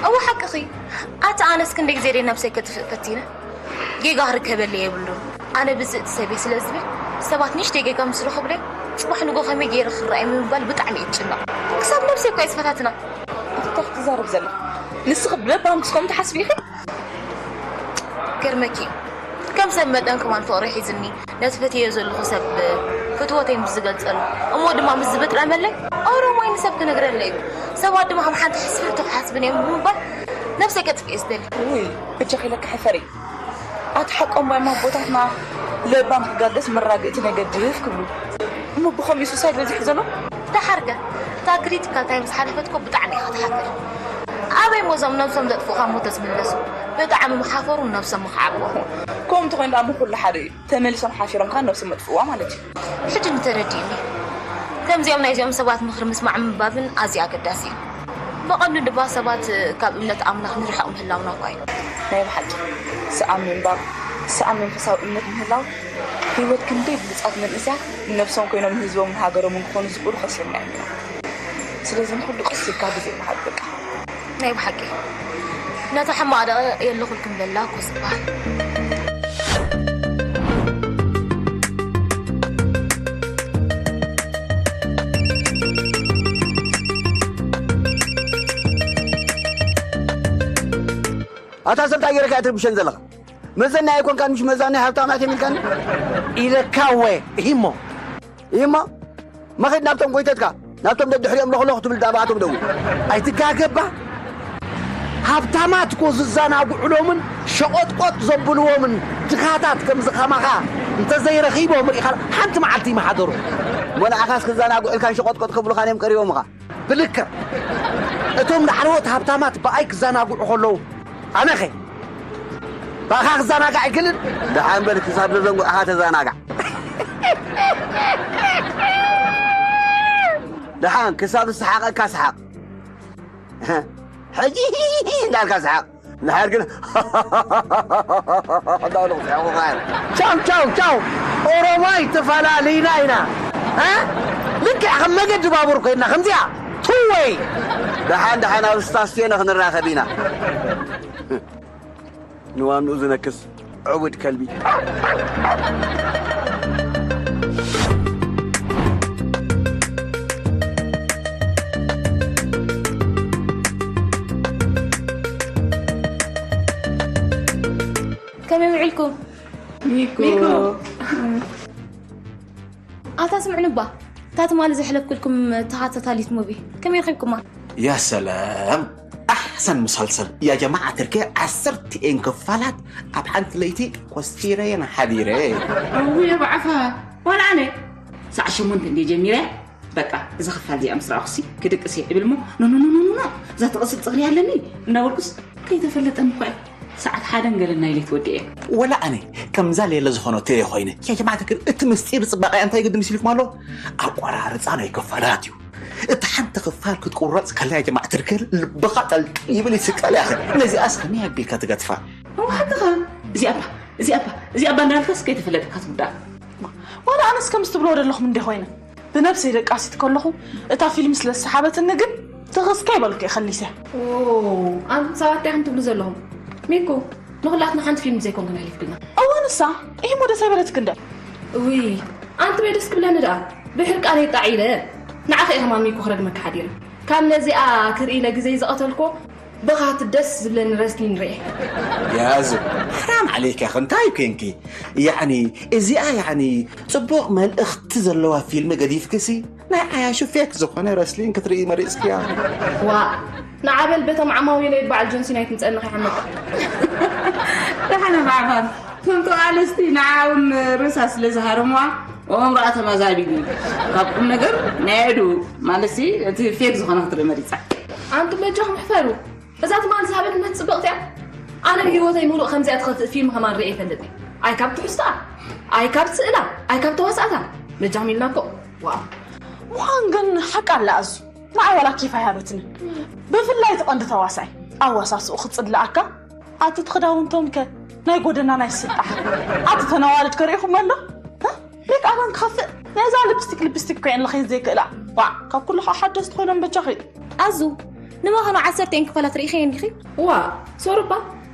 እወ ሓቅኺ። ኣቲ ኣነስ ክንደይ ግዜ ደይ ነብሰይ ከጥፍእ ፈቲነ። ጌጋ ክርከበለይ የብሉን። ኣነ ብፅእቲ ሰብ እየ ስለ ዝብል ሰባት ንእሽተይ ጌጋ ምስ ረኸቡለይ ፅባሕ ንጎ ከመይ ገይረ ክረኣዮም ብምባል ብጣዕሚ እየ ዝጭነቕ። ክሳብ ነብሰይ እኳ እየ ዝፈታትና። ኣቲ እንታይ ክትዛረብ ዘለኻ? ንስኺ ብለባም ክስኮም ትሓስቢ ኢኺ? ገርመኪ፣ ከም ሰብ መጠን ከማን ፍቕሪ ሒዝኒ፣ ነቲ ፈትየዮ ዘለኹ ሰብ ፍትወተይ ምስ ዝገልጸሉ፣ እሞ ድማ ምስ ዝብጥረመለይ፣ ኦሮማይ ንሰብ ክነግረለይ እዩ። ሰባት ድማ ከም ሓንቲ ሕስፍርቲ ክሓስብን እዮም ብምባል ነብሰይ ከጥፍእ እየ ዝደሊ። ውይ፣ በጃኺ ለካ ሕፈሪ። ኣቲ ሓቆም እዮም ኣቦታትና፣ ለባም ክጋገስ መራግእቲ ናይ ገድፍ ክብሉ። እሞ ብኸምኡ ሱሳይድ በዚሑ ዘሎ? ደሓርከ፣ እታ ክሪቲካል ታይም ዝሓለፈት እኮ ብጣዕሚ ኢኻ ትሓፍር። ኣበይ እሞ እዞም ነብሶም ዘጥፍኡ ካብ ሞት ዝምለሱ? ብጣዕሚ ምሓፈሩ ነብሶም ምኽዓብዎ። ከምኡ እንተኾይኑ ደኣ እሞ ኩሉ ሓደ እዩ። ተመሊሶም ሓፊሮም ከኣ ነብሶም መጥፍእዋ ማለት እዩ። ሕጂ ንተረዲእኒ። ከምዚኦም ናይዚኦም ሰባት ምኽሪ ምስማዕ ምንባብን ኣዝዩ ኣገዳሲ እዩ። ብቐንዱ ድማ ሰባት ካብ እምነት ኣምላኽ ንርሕቕ ምህላውና እኳ እዩ። ናይ ብሓቂ፣ ሰኣን ምንባር፣ ሰኣን መንፈሳዊ እምነት ምህላው፣ ህይወት ክንደይ ብሉጻት መንእሰያት ንነብሶም ኮይኖም ንህዝቦምን ሃገሮምን ክኾኑ ዝኽእሉ ከሲርና ኢና። ስለዚ ንኹሉ ቀስ ኢልካ ግዜ ምሃብ በቃ። ናይ ብሓቂ፣ ነታ ሕማቕ ደቒቕ የለኹልክን በላ እኮ ዝበሃል። ኣታ ሰብ እንታይ ገይርካ እያ ትርብሸን ዘለኻ? መዘናይ ኣይኮንካን፣ ምሽ መዛናይ ሃብታማት እዮም ኢልካኒ? ኢለካ እወ፣ እሂሞ። እሂሞ? መኺድ ናብቶም ጎይተትካ፣ ናብቶም ደድሕሪኦም ለኽለኽ ትብል ዳባቶም ደው። ኣይትጋገባ። ሃብታማት እኮ ዝዘናግዑሎምን ሸቖጥቆጥ ዘብልዎምን ድኻታት ከምዚ ከማኻ እንተዘይረኺቦም ርኢኻ ሓንቲ መዓልቲ ይመሓደሩ። እሞ ንዓኻስ ክዘናግዑልካን ሸቖጥቆጥ ከብሉኻን እዮም ቀሪቦምኻ። ብልክዕ እቶም ላዕለዎት ሃብታማት ብኣይ ክዘናግዑ ከለዉ ኣነኸ ብኣኻ ክዘናጋዕ ኣይክእልን። ደሓን በል ክሳብ ዘዘንጉዕኻ ተዘናጋዕ። ደሓን ክሳብ ዝሰሓቐካ ሰሓቕ። ሕጂ እንዳልካ ሰሓቕ። ንሓር ግን እንዳሉ ክስሕቑኻ እዮም። ቻው ቻው ቻው። ኦሮማይ ተፈላለዩና ኢና። እ? ልክዕ ከም መገዲ ባቡር ኮይንና ከምዚኣ። ቱወይ። ደሓን ደሓን ኣብ ስታስዮን ክንራኸብ ኢና። ንዋንኡ ዝነክስ ዕቡድ ከልቢ። ከመይ ውዒልኩም? ሚኩ። ሚኩ። ኣታ ስምዕኒ እባ፣ እታ ትማሊ ዘሕለፍኩልኩም ተኸታታሊት ሙቪ ከመይ ረኺብኩማ? يا سلام، أحسن مسلسل يا جماعة تركي. ዓሰርተ እየን ክፋላት ኣብ ሓንቲ ለይቲ ኮስቲረ እየን ሓዲረ። እውይ ኣባዓፋ፣ ዋላ ኣነ ሰዓ ሸሞንተ እንደ ጀሚረ በቃ፣ እዚ ክፋል እዚኣ ምስ ረኣኹሲ ክድቅስ እየ እብል እሞ፣ ኖ ኖ ኖ ኖ ኖ፣ እዛ ትቕስል ፅግሪ ኣለኒ እናበልኩስ ከይተፈለጠኒ እኳ እዩ ሰዓት ሓደን ገለን ናይ ለይቲ ወዲኤ። ወላ ኣነ ከምዛ ሌለ ዝኾነቶ እየ ኮይነ። ያ ጀማዓት ግን እቲ ምስጢር ፅባቐያ እንታይ ግዲ ምስ ኢልኩም ኣሎ? ኣቆራርፃ ናይ ክፋላት እዩ። እቲ ሓንቲ ክፋል ክትቁረፅ ከላ ያ ጀማዓት ትርክል ልብኻ ጠልጥል ይብል ይስቀል ያኸ። ነዚኣስ ከመይ ኣቢልካ ትገትፋ? እሞ ሓቅኻ፣ እዚኣ እባ እዚኣ እባ እዚኣ እባ እንዳልካስ ከይተፈለጠካ ትውዳእ። ዋላ ኣነስ ከምዚ ትብልዎ ዘለኹም እንደ ኮይነ ብነብሰይ ደቃሲት ከለኹ እታ ፊልም ስለ ዝሰሓበትኒ ግን ትኽስ ከይበልኩ እየ ከሊሰ። ኣንቱም ሰባት እንታይ ከም ትብሉ ዘለኹም? ሚኩ፣ ንኹላትና ሓንቲ ፊልም ዘይኮንክን ኣሕሊፍክልና። እወ ንሳ ይህም ወደ ሰበለትክ እንደ እውይ ኣንቲ በይ ደስ ክብለኒ ደኣ ብሕርቃነይ ጣዕ ኢለ ንዓኸ ኢኸ ማሚኩ ክረግመካ ሓዲረ ካብ ነዚኣ ክርኢ ኢለ ግዜ ዝቐተልኮ ብኻቲ ደስ ዝብለኒ ረስሊን ርኤ ያዙ ሓራም ዓለይካ ኸ እንታይ ኮንኪ ያዕኒ እዚኣ ያዕኒ ጽቡቕ መልእኽቲ ዘለዋ ፊልም ገዲፍክሲ ናይ ዓያሹ ፌክ ዝኾነ ረስሊን ክትርኢ መሪጽክያ ዋ ንዓበል በቶም ዓማዊለይ በዓል ጆንሲና ኣይትምፀኒ ከይሓመካ ደሓነ ማዕፋር ከምቶ ኣንስቲ ንዓውን ርእሳ ስለ ዝሃረምዋ ኦም ራኣ ተመዛቢኒ ካብ ቁም ነገር ናይ ዕዱ ማለትሲ እቲ ፌክ ዝኾነ ክትርኢ መሪፃ ኣንቱም በጃኹም ሕፈሩ እዛ ትማል ዝሃበትነት ፅብቕቲ እያ ኣነ ብሂወተይ ሙሉእ ከምዚኣ ትኸፍእ ፊልም ከማን ርእየ ይፈልጥ እየ ኣይ ካብ ትሕዝቶኣ ኣይ ካብ ስእላ ኣይ ካብ ተዋሳእታ በጃኹም ኢልና እኮ ዋው ምዃን ግን ሓቂ ኣላ ኣዙ ንዓይ ዋላ ኬፍ ኣይሃበትኒ ብፍላይ እቲ ቀንዲ ተዋሳይ ኣዋሳስኡ ክፅልኣካ ኣቲ እቲ ክዳውንቶም ከ ናይ ጎደና ናይ ስጣሕ ኣቲ ተነዋልድ ከሪኢኹም ኣሎ ሜክ ኣባን ክኸፍእ ነዛ ልፕስቲክ ልፕስቲክ ኮይን ለኸይ ዘይክእላ ዋዕ ካብ ኩሉ ከዓ ሓደስቲ ኮይኖም በጃኺ ኣዙ ንመኸኑ ዓሰርተ እየን ክፋላት ርኢኸየን ዲኺ? ዋ ሶርባ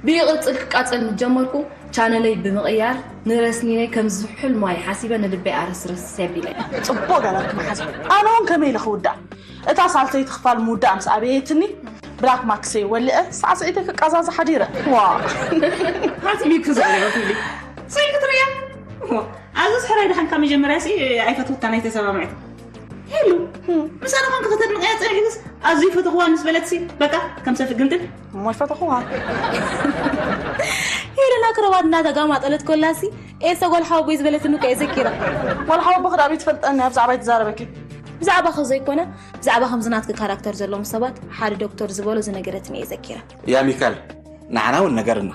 ብይቕጽል ክቃጸል ምስ ጀመርኩ ቻነለይ ብምቕያር ንረስኒነይ ከም ዝሑል ማይ ሓሲበ ንልበይ ኣረስርስ ኣቢለ። ጽቡቕ ገበርኪ መሓዛ። ኣነ እውን ከመይ ኢለ ክውዳእ? እታ ሳልሰይቲ ክፋል ምውዳእ ምስ ኣበየትኒ ብላክ ማክሰይ ወሊዐ ሳዕስዒተይ ክቃዛዘ ሓዲረ። ዋ። ሓሲብ እዩ ክዛረበ ትብሊ። ስኢልኪ ትርእያ? ዋ፣ ኣዝስ ሕራይ ደሓን ካብ መጀመርያ ሲ ኣይፈትውታ ናይ ተሰማምዐት። ሄሉ ምሳና ኮንኪ ከተድንቕያ ጸኒሕክስ ኣዝዩ ፈተኽዋ ምስ በለትሲ በቃ ከም ሰብ ትግንጥል። እሞ ይፈተኽዋ። ሄለን ኣክሮባት እናተጋማጠለት ኮላሲ ኤልሳ ጓል ሓወቦይ ዝበለትኒ እኮ እየ ዘኪራ። ጓል ሓወቦኺ ዳኣ ኣበይ ትፈልጠኒ ኣብ ዛዕባይ ትዛረበኪ። ብዛዕባኺ ዘይኮነ ብዛዕባ ከምዚ ናትኪ ካራክተር ዘለዎም ሰባት ሓደ ዶክተር ዝበሎ ዝነገረትኒ እየ ዘኪራ። ያ ሚካል ንዓና እውን ነገርና።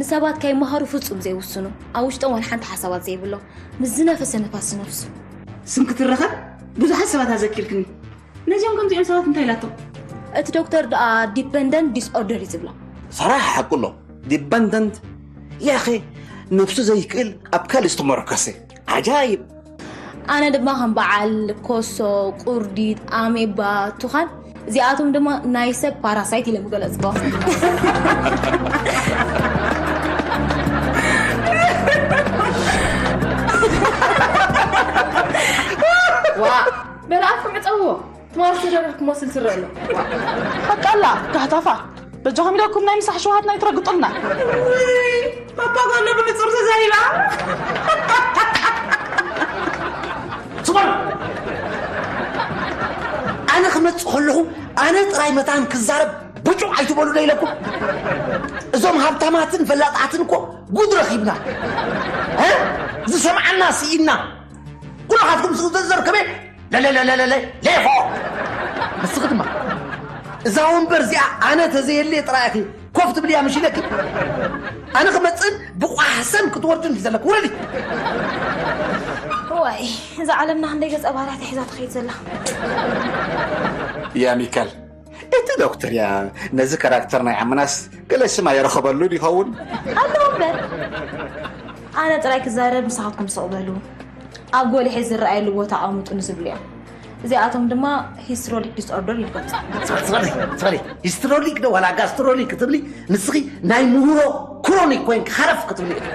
ንሰባት ከይመሃሩ ፍጹም ዘይውስኑ፣ ኣብ ውሽጦም ዋላ ሓንቲ ሓሳባት ዘይብሎም፣ ምስ ዝነፈሰ ንፋስ ዝነፍሱ። ስም ክትረኸብ ብዙሓት ሰባት ኣዘኪርክኒ። ነዚኦም ከምዚኦም ሰባት እንታይ ኢላቶም? እቲ ዶክተር ደኣ dependent disorder እዩ ዝብሎም። ሰራሕ ሓቁ ኣሎ። dependent ያኸ ነብሱ ዘይክእል ኣብ ካልእ ዝተመረከሰ። ዓጃይብ። ኣነ ድማ ከም በዓል ኮሶ፣ ቁርዲድ፣ ኣሜባ፣ ቱኻን እዚኣቶም ድማ ናይ ሰብ ፓራሳይት ኢለ ምገለፅኮ። ዋ በል ኣፍኩም ዕፀውዎ ትማል ዝተደረግኩሞ ስልስል ርእ ኣሎ። ሓቃላ ጋህታፋ በጃኹም ኢለኩም ናይ ምሳሕ ሸውሃትና ኣይትረግጡልና። ፓፓ ከሎ ብንጹር ተዛሪባ። ስማዕ ኣነ ክመጽእ ከለኹ ኣነ ጥራይ መታን ክዛረብ ብጩቕ ኣይትበሉ ዶ ኢለኩም። እዞም ሃብታማትን ፈላጣትን እኮ ጉድ ረኺብና። ዝሰምዓና ስኢና። ኩላኻትኩም ስቕ ዘዘርከበ ለለለለለለ ሌፎ ንስኺ ድማ እዛ ወንበር እዚኣ ኣነ ተዘየልየ ጥራይ ኢኺ ኮፍ ትብልያ ምሽ ኢለኪ ኣነ ክመፅእን ብቋሕሰን ክትወርድን ዘለክ ውረዲ ዋይ እዛ ዓለምና ክንደይ ገፀ ባህርያት ሒዛ ትኸይድ ዘላ ያ ሚካል እቲ ዶክተር ያ ነዚ ካራክተር ናይ ዓመናስ ገለ ሽም ኣይረኸበሉን ይኸውን ኣሎ እምበር ኣነ ጥራይ ክዛረብ ንስኻትኩም ስቕ በሉ ኣብ ጎሊሐ ዝረኣየሉ ቦታ ኣቐምጡ ንዝብሉ እዮም። እዚኣቶም ድማ ሂስትሮሊክ ዲስኦርደር ይበሃል። ጽፈሪ፣ ጽፈሪ፣ ጽፈሪ። ሂስትሮሊክ ዶ ዋላ ጋስትሮሊክ ክትብሊ ንስኺ ናይ ምህሮ ክሮኒክ ኮይንኪ ሃረፍ ክትብሊ ኢኺ።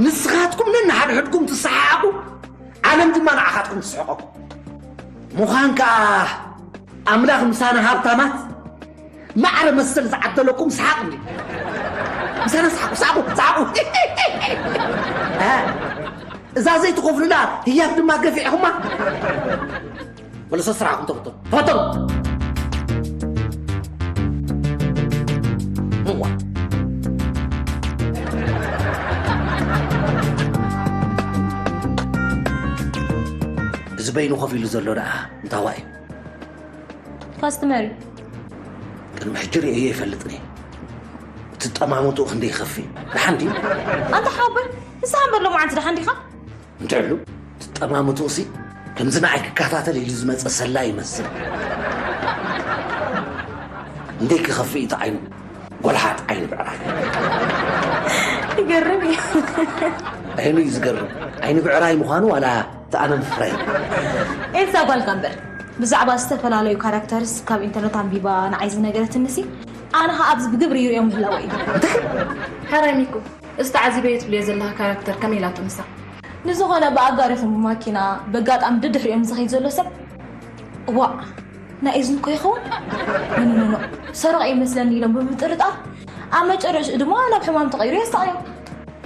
ንስኻትኩም ነንሓድሕድኩም ትሰሓሓቁ፣ ዓለም ድማ ንዓኻትኩም ትስሕቀኩም። ምዃን ከኣ ኣምላኽ ምሳና ሃብታማት ማዕረ መሰል ዝዓደለኩም ሰሓቕ እንዲ ምሳና ሰሓቑ ሰሓቑ ሰሓቑ እዛ ዘይትኸፍሉላ ህያብ ድማ ገፊዕኹማ። ወለሰ ስራሕኩም ተፈቶም። ተፈቶም። እዋ። እዚ በይኑ ኮፍ ኢሉ ዘሎ ደኣ እንታዋ እዩ? ካስትመር እዩ። ቅድሚ ሕጂ ርእየ ይፈልጥኒ። እቲ ጠማሙትኡ ክንደይ ይኸፍእ? ደሓን ድዩ? ኣንታ ሓወቦይ፣ ንስኻ እምበር ሎማዓንቲ ደሓን ዲኻ? እንታይ ኢሉ? እቲ ጠማሙትኡ ሲ ከምዚ ንዓይ ክከታተል ኢሉ ዝመጸ ሰላይ ይመስል። እንዴ ክኸፍእ እቲ ዓይኑ? ጎልሓት ዓይኒ ብዕራይ። ይገርም እዩ። ዓይኑ እዩ ዝገርም። ዓይኒ ብዕራይ ምዃኑ ዋላ እቲ ኣነ ምፍራይ። ኤልሳ ጓልካ እምበር ብዛዕባ ዝተፈላለዩ ካራክተርስ ካብ ኢንተርነት ኣንቢባ ንዓይ ዝነገረትንሲ ኣነ ኸዓ ኣብዚ ብግብሪ ይሪኦም ምህላወ እዩ። ሕራይ ሚኩ፣ እዚ ተዓዚበዮ ትብልዮ ዘለኻ ካራክተር ከመይ ኢላቶ ንሳ? ንዝኾነ ብኣጋሪኹም ብማኪና በጋጣሚ ደድሕሪኦም ዝኸይድ ዘሎ ሰብ ዋእ ናይ እዝንኮ ይኸውን ንንንኖ ሰረቕ ይመስለኒ ኢሎም ብምጥርጣር ኣብ መጨረሽኡ ድማ ናብ ሕማም ተቐይሩ የሳቕዮም።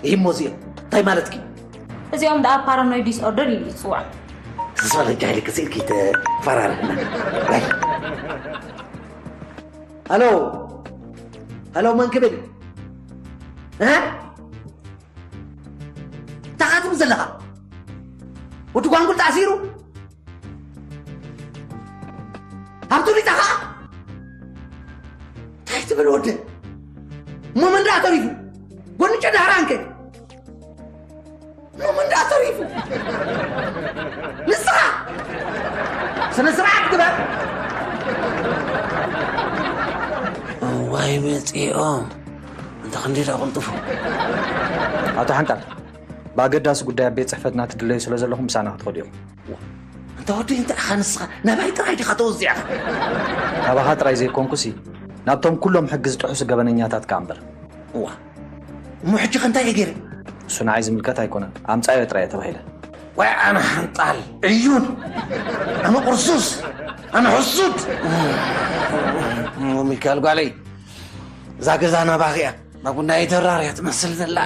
ይህሞ እዚኦም እንታይ ማለትኪ? እዚኦም ደኣ ፓራኖይድ ዲስኦርደር ኢሉ ዝፅዋዕ። ዝሰለጃ ኢልክ ስኢልኪ ተፈራርሕና። ኣይ። ሃሎ ሃሎ፣ መን ክብል? እ? እንታይ ትብል ዘለኻ? ወዲ ጓንጉል ተኣሲሩ? ሃብቱ ሊጣ ኸዓ እንታይ ትብል ወደ? እሞ መን ደኣ ተሪፉ? ጎንጨ ዳህራንከ? እሞ መን ደኣ ተሪፉ? ንስኻ ስነ ስርዓት ግበር። እዋይ መፂኦም እንተ ክንደይ ደኣ ቅልጥፉ። ኣቶ ሓንጣል፣ ብኣገዳሲ ጉዳይ ኣብ ቤት ጽሕፈትና ትድለዩ ስለ ዘለኹም ምሳና ክትኸዱ ኢኹም። እንተ ወደይ እንታይ ኢኻ ንስኻ ናባይ ጥራይ ዲኻ ተወዚዕኻ? ካባኻ ጥራይ ዘይኮንኩሲ ናብቶም ኩሎም ሕጊ ዝጥሕሱ ገበነኛታት ከኣ እምበር። እዋ እሞ ሕጂ ከ እንታይ እየ ገይረ? እሱ ንዓይ ዝምልከት ኣይኮነን፣ ኣምጻዮ ጥራይ እየ ተባሂለ። ዋይ ኣነ ሓንጣል ዕዩን፣ ኣነ ቁርሱስ፣ ኣነ ሕሱድ። ሚካል ጓለይ እዛ ገዛ ናባኺ እያ። ማጉና ይተራርያ ትመስል ዘላ።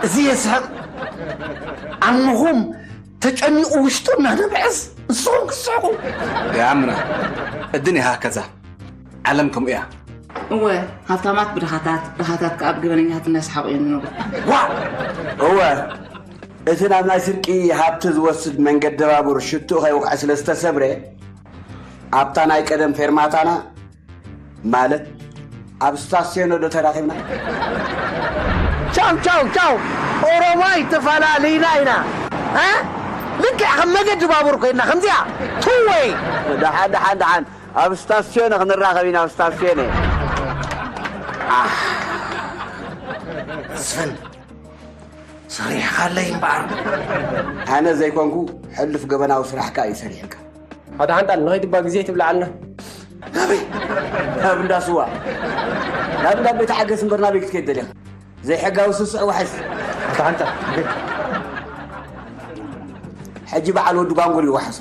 እዚ የስሕቕ። ዓሙኹም ተጨኒቑ ውሽጡ እናነብዐስ ንስኹም ክትስሕቑ። يا عمنا الدنيا هكذا ዓለም ከምኡ እያ። እወ ሃብታማት ብድኻታት ድኻታት ከኣ ብገበነኛታት እናሰሓቑ እዮም ዝነብሩ። ዋ እወ እቲ ናብ ናይ ስርቂ ሃብቲ ዝወስድ መንገዲ ባቡር ሽትኡ ከይወቕዐ ስለ ዝተሰብረ ኣብታ ናይ ቀደም ፌርማታና ማለት ኣብ ስታስዮኖ ዶ ተራኺብና? ቻው ቻው ቻው ኦሮማይ ተፈላለይና ኢና እ ልክዕ ከም መገዲ ባቡር ኮይና ከምዚኣ ቱወይ ደሓን ደሓን ደሓን ኣብ ስታስዮኖ ክንራኸብ ኢና ኣብ ስታስዮኖ ስፈን ሰሪሕኻለይ እምበኣር ኣነ ዘይኮንኩ ሕሉፍ ገበናዊ ስራሕካ እዩ ሰሪሕልካ ኣታ ሓንጣል ንኸይትባ ግዜ ትብልዓልና ናበይ ናብ እንዳ ስዋ ናብ እንዳ ቤት ሓገስ እምበር ናበይ ክትከይድ ደሊኻ ዘይሕጋዊ ስስዕ ዋሕስ ኣታ ሓንጣል ንኸይድ ሕጂ በዓል ወዲ ጓንጉል ይዋሕሱ